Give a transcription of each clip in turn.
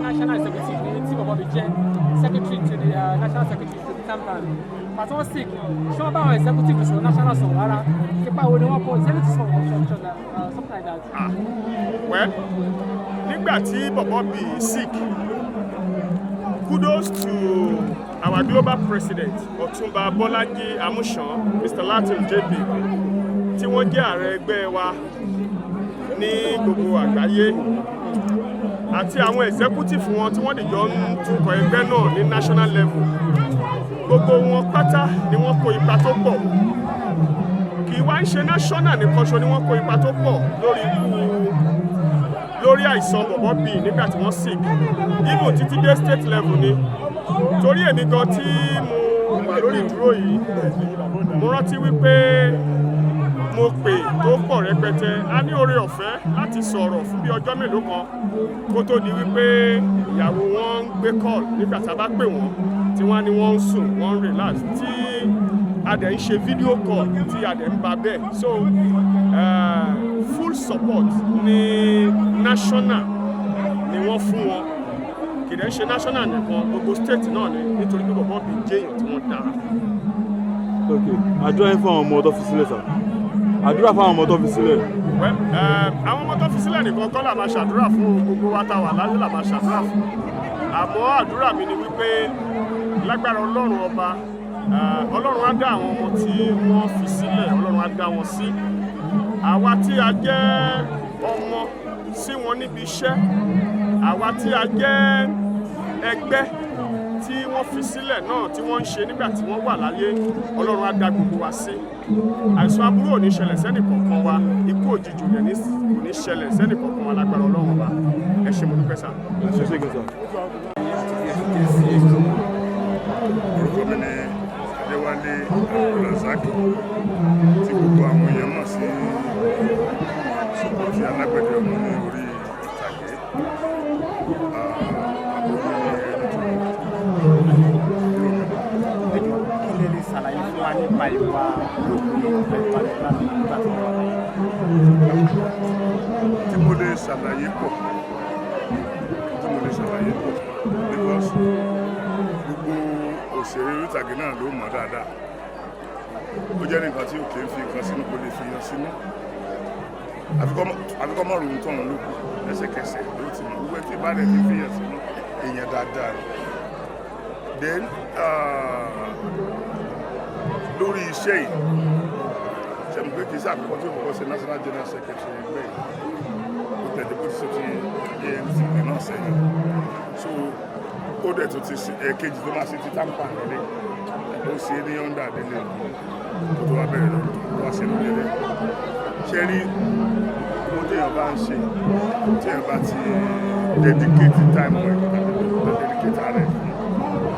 National executive ní tí bọ̀bọ̀ bí jẹ́ secretary to the national secretary to the TAMPAN pàtó wọ́n sick, ṣé wọ́n bá àwọn executive sọ̀rọ̀, national sọ̀rọ̀ rárá? Ipa wo ni wọ́n kó executive sọ̀rọ̀, something like that? Ah, well, nígbà tí bọ̀bọ̀ bí sick, kudos to our global president, Ọ̀túnba Bọ́lájí Amúsàn, Mr. Latin JP, tí wọ́n jẹ́ ààrẹ ẹgbẹ́ wa ní gbogbo àgbáyé, àti àwọn executive wọn tí wọ́n dìjọ ń tukọ̀ ẹgbẹ́ náà ní national level. Gbogbo wọn pátá ni wọ́n kó ipa tó pọ̀. Kì í wá ń ṣe national nìkan ṣo ni wọ́n kó ipa tó pọ̀ lórí ikú, lórí àìsàn bọ̀bọ̀ bíi nígbà tí wọ́n sick, even títí dé state level ni. Torí èmi gan tí mo wà lórí ìdúró yìí, mo rántí wípé mo pè tó pọ̀ rẹpẹtẹ. A ní oore ọ̀fẹ́ láti sọ̀rọ̀ fún bí ọjọ́ mélòó kan kó tó di wípé ìyàwó wọn ń gbé call nígbà tá a bá pè wọ́n, tí wọ́n á ní wọ́n ń sùn, wọ́n ń relax, tí a dẹ̀ ń ṣe video call, tí a dẹ̀ ń bá bẹ́ẹ̀. So full support ní national ni wọ́n fún wọn. Kì í dẹ̀ ń ṣe national nìkan, gbogbo state náà ni, nítorí pé bọ̀bọ̀ bí jẹ́ èèyàn tí wọ́n dára. Ok, àdúrà yín fún àwọn ọmọ tó fi sílẹ̀ sir, àdúrà fún àwọn ọmọ tó fi sílẹ̀. Well, àwọn ọmọ tó fi sílẹ̀ nìkan kọ́ là máa ṣàdúrà fún. Gbogbo wa tá wà láyé là máa ṣàdúrà fún. Àmọ́ àdúrà mi ni wípé lágbára Ọlọ́run Ọba, Ọlọ́run á dá àwọn ọmọ tí wọ́n fi sílẹ̀, Ọlọ́run á dá wọn sí. Àwa tí a jẹ́ ọmọ sí wọn níbi iṣẹ́, àwa tí a jẹ́ ẹgbẹ́ tí wọ́n fi sílẹ̀ náà tí wọ́n ń ṣe nígbà tí wọ́n wà láyé, Ọlọ́run á dá gbogbo wa sí. Àìsàn aburú ò ní ṣẹlẹ̀ sẹ́nì kọ̀ọ̀kan wa. Ikú òjijì kò ní ṣẹlẹ̀ sẹ́nì kọ̀ọ̀kan wa lágbára Ọlọ́run Ọba. Ẹ ṣé, mo dúpẹ́ sir. Ẹ ṣé gan sir. Orúkọ mi ni Adéwálé Abdulrasaq, tí gbogbo àwọn èèyàn mọ̀ sí Sọpọ́tì Alágbẹ̀dẹ ọmọ ní orí ìtàgé. Àbúrò mi ni ẹni tó kúrò mi. Ẹ jọ̀ọ́, kí lè lè ṣàlàyé fún wa nípa ìwà olóògbé Adéwálé Ọlábí nígbà tí wọ́n wà láyé? Tí mo lè ṣàlàyé pọ̀, tí mo lè ṣàlàyé pọ̀, because gbogbo òṣèré orí ìtàgé náà ló mọ̀ dáadáa. Ó jẹ́ nǹkan tí ò kì í fi nǹkan sínú, kò lè fi yan sínú, àfikọ́ mọ̀ ròhun tọ̀hún ló kù. Lẹ́sẹ̀kẹsẹ̀ ló ti mọ̀ gbogbo tí bá rẹ̀ ti fi yàn sínú. Èèyàn dáadáa ni. Then lórí iṣẹ́ yìí, ṣe mọ̀ pé kì í ṣe àkọ́kọ́ tí ó kọ́kọ́ ṣe national general secretary ẹgbẹ́ yìí. Ó tẹ̀lé bó ti ṣe ti ANTP náà sẹ́yìn, so ó dẹ̀ tó ti ṣe ẹ̀ẹ̀kejì tó máa ṣe ti TAMPAN nílé. Ó ṣe ní under délé kó tó wá bẹ̀rẹ̀ lọ tó wá ṣe lórí ẹlẹ́. Ṣe rí owó téèyàn bá ń ṣe, téèyàn bá ti dedicate time ẹ̀ tàbí tó dedicate ara ẹ̀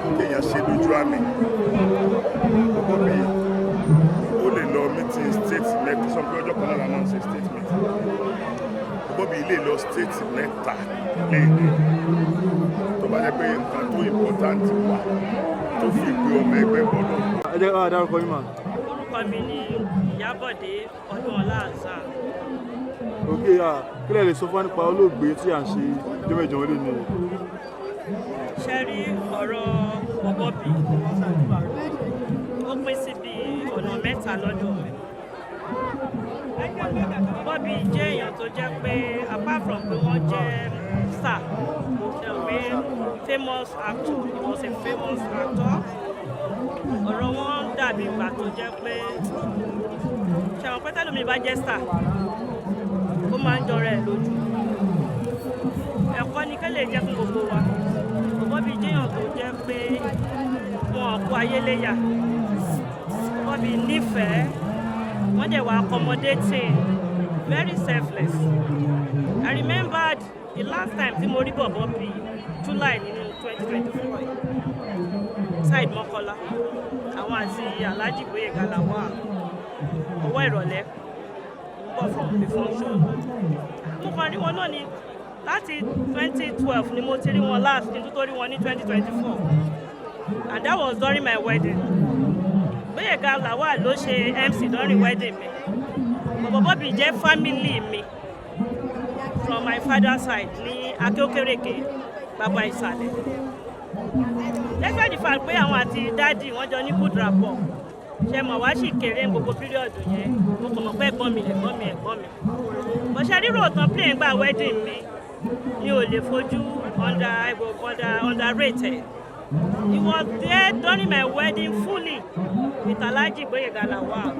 fún, kéèyàn ṣe lójú àmì. Ọkọ mi, ó lè lọ meeting state mẹ́ta. Sọ pé ọjọ́ kan náà la máa ń ṣe state meeting. Ọkọ mi lè lọ state mẹ́ta léèdè, tó bá jẹ́ pé nǹkan tó important wà tó fi ìpè ọmọ ẹgbẹ́ gbọ́dọ̀. Ẹ jẹ́ ká dárúkọ yín mà. Orúkọ mi ni Ìyábọ̀dé Ọdúnọlá Hasan. Ok, kí lẹ lè sọ fún wa nípa olóògbé tí à ń ṣe ọjọ́ mẹ́jọ wọn lé ní? Ṣe rí ọ̀rọ̀ bọ̀bọ̀ bí, ó pín sí bí ọ̀nà mẹ́ta lọ́dọ̀ mi. Bobby jẹ́ èèyàn tó jẹ́ pé apart from pé wọ́n jẹ́ star, ṣe mọ̀ pé famous actor, he was a famous actor. Ọ̀rọ̀ wọn dàbí ìgbà tó jẹ́ pé, ṣe mọ̀ pé tẹ́lómi bá jẹ́ star, ó máa ń jọra ẹ̀ lójú. Ẹ̀kọ́ ni kẹ́lẹ̀ jẹ́ fún gbogbo wa. Bobby jẹ́yàn tó jẹ́ pé wọn kó ayé léyà. Bobby nífẹ̀ẹ́, wọ́n dẹ̀ wà accommodating, very selfless. I remembered the last time tí mo rí bọ̀bọ̀ bí, July nínú 2024 yìí, side Mọ́kọ́lá, àwọn àti Alhaji Gboyega Lawal, ọwọ́ ìrọ̀lẹ́, ń bọ̀ from the function. Mo kàn rí wọn náà ni. Láti 2012 ni mo ti rí wọn last, kí n tó tó rí wọn ní 2024, and that was during my wedding. Gboyega Lawal ló ṣe MC during wedding mi. Bọ̀bọ̀ Bobby jẹ́ family mi from my father side ní Akéókèrèké. Bàbá Ìsàlẹ̀. Despite the fact pé àwọn àti daddy wọ́n jọ ní good rapport, ṣe mọ̀ wá sì kéré ní gbogbo period yẹn, mo kàn mọ̀ pé ẹ̀gbọ́n mi, ẹ̀gbọ́n mi, ẹ̀gbọ́n mi. Bọ̀ṣẹ́ rírò tán play ń gbà wedding mi, mi ò lè fojú underrate ẹ̀. He was there during my wedding fully with Alhaji Gboyega Lawal.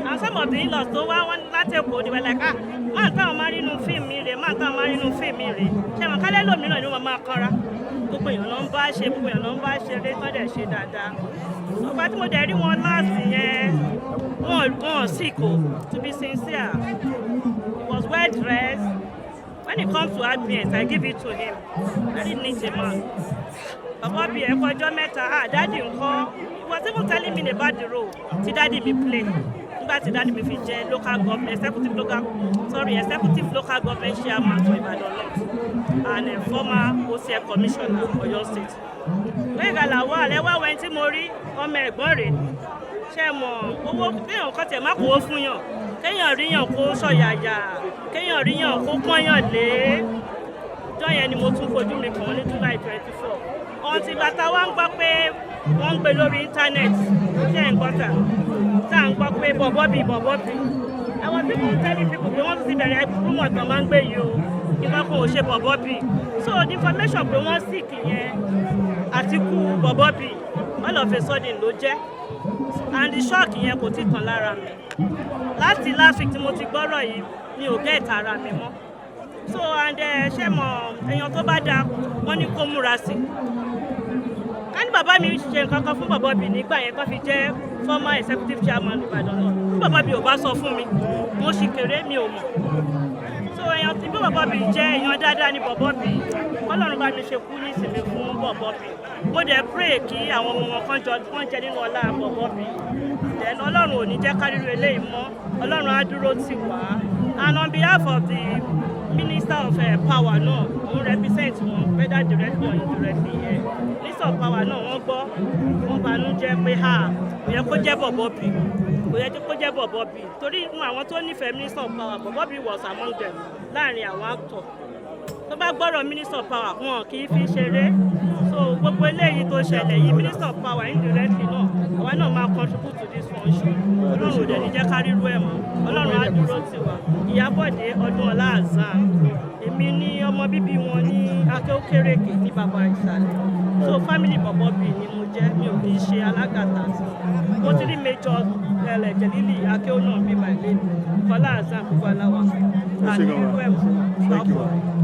And some of the in-laws tó wá wọn láti Èkó, they were like, "Ah, máa táwọn máa rí inú fíìmù mi rè, máa táwọn máa rí inú fíìmù mi rè." Ṣé wọn kálẹ́ lòmíràn ni wọ́n máa kanra? Gbogbo èèyàn ló ń bá ṣe, gbogbo èèyàn ló ń bá ṣeré, tán dẹ̀ ṣe dáadáa. Ọgbà tí mo dẹ̀ rí wọn last yẹn, wọn sick o, to be sincere. He was well dressed. When it comes to ambience, I give it to him. Very neat a man. Bàbá bíi ẹ̀kọ́ ọjọ́ mẹ́ta, ah, daddy ńkọ́? He was even telling me about the role tí daddy mi play nígbà tí daddy mi fi jẹ́ local government executive, local, sorry, executive local government chairman for Ibadan North and a former OCF commissioner, Oyo State. Gbóyèga Lawal, ẹ wá wẹ́n tí mo rí, ọmọ ẹ̀gbọ́n rẹ̀. Ṣe mọ̀ owó kéèyàn kọ́ tẹ̀ má kówó fún yàn, kéèyàn ríyàn kó sọ̀yàyà, kéèyàn ríyàn kó pọ́nyàn lé ọjọ́ yẹn ni mo tún fojú mi kàn wọ́n ní July 24. Ọ̀hún ti bàtà wá ń gbọ́ pé wọ́n ń gbé lórí internet. Ṣé ń gbọ́ tà tá à ń gbọ́ pé bọ̀bọ́ bì bọ̀bọ́ bì, àwọn people telling people pé wọ́n tún ti bẹ̀rẹ̀ rumour tán máa ń gbé yìí o, ìkan kan ò ṣe bọ̀bọ́ bì. So the information pé wọ́n sick yẹn àti kú bọ̀bọ́ bì, all of a sudden ló jẹ́, and the shock yẹn kò tí tàn lára mi. Láti last week tí mo ti gbọ́rọ̀ yìí, mi ò get ara mi mọ́. So and ṣé mọ̀, èèyàn tó bá dáa, wọ́n ní kó múra sí i. Ká ní bàbá mi ṣe nǹkan kan fún bàbá mi nígbà yẹn tó fi jẹ́ former executive chairman Ìbàdàn náà, tí bàbá mi ò bá sọ fún mi, mo sì kéré, mi ò mọ̀. So èèyàn tí bí bàbá mi jẹ́, èèyàn dáadáa ní bàbá mi. Ọlọ́run bá mi ṣe kú ní ìsinmi fún bàbá mi. Mo dẹ̀ pray kí àwọn ọmọ wọn kan jọ kán jẹ nínú ọlá bàbá mi. Then Ọlọ́run ò ní jẹ́ ká ríru eléyìí mọ́. Ọlọ́run á dúró tì wá. And on behalf of the minister of power náà, òun represent wọn whether directly or indirectly yẹn, minister of power náà, wọ́n gbọ́, wọ́n banújẹ́ pé ha, kò yẹ kó jẹ́ bọ̀bọ̀ bì, kò yẹ kó jẹ́ bọ̀bọ̀ bì, torí inú àwọn tó nífẹ̀ẹ́ minister of power, bọ̀bọ̀ bì was among them. Láàrin àwọn actor tó bá gbọ́rọ̀ minister of power, wọn kì í fi ṣeré. So gbogbo eléyìí tó ṣẹlẹ̀ yìí, minister of power indirectly náà, àwa náà máa contribute to this function. Ọlọ́run ò dẹ̀ ní jẹ́ ká rírú ẹ̀ mọ́. Ọlọ́run á dúró tì wá. Ìyábọ̀dé Ọdúnọlá Azan, èmi ní ọmọ bíbí wọn ní Akéókèrèké ní Bàbá Ìsàlẹ̀. So family bọ̀bọ̀ bì ni mo jẹ́, mi ò kì í ṣe alágàtà sí wọn. Mo ti rí Major Jẹ̀lílì Akéó náà bí my lady Kọ́lá Azan, gbogbo aláwa Ẹ ṣé gan-an. àní rírú ẹ̀ mọ́. Thank you.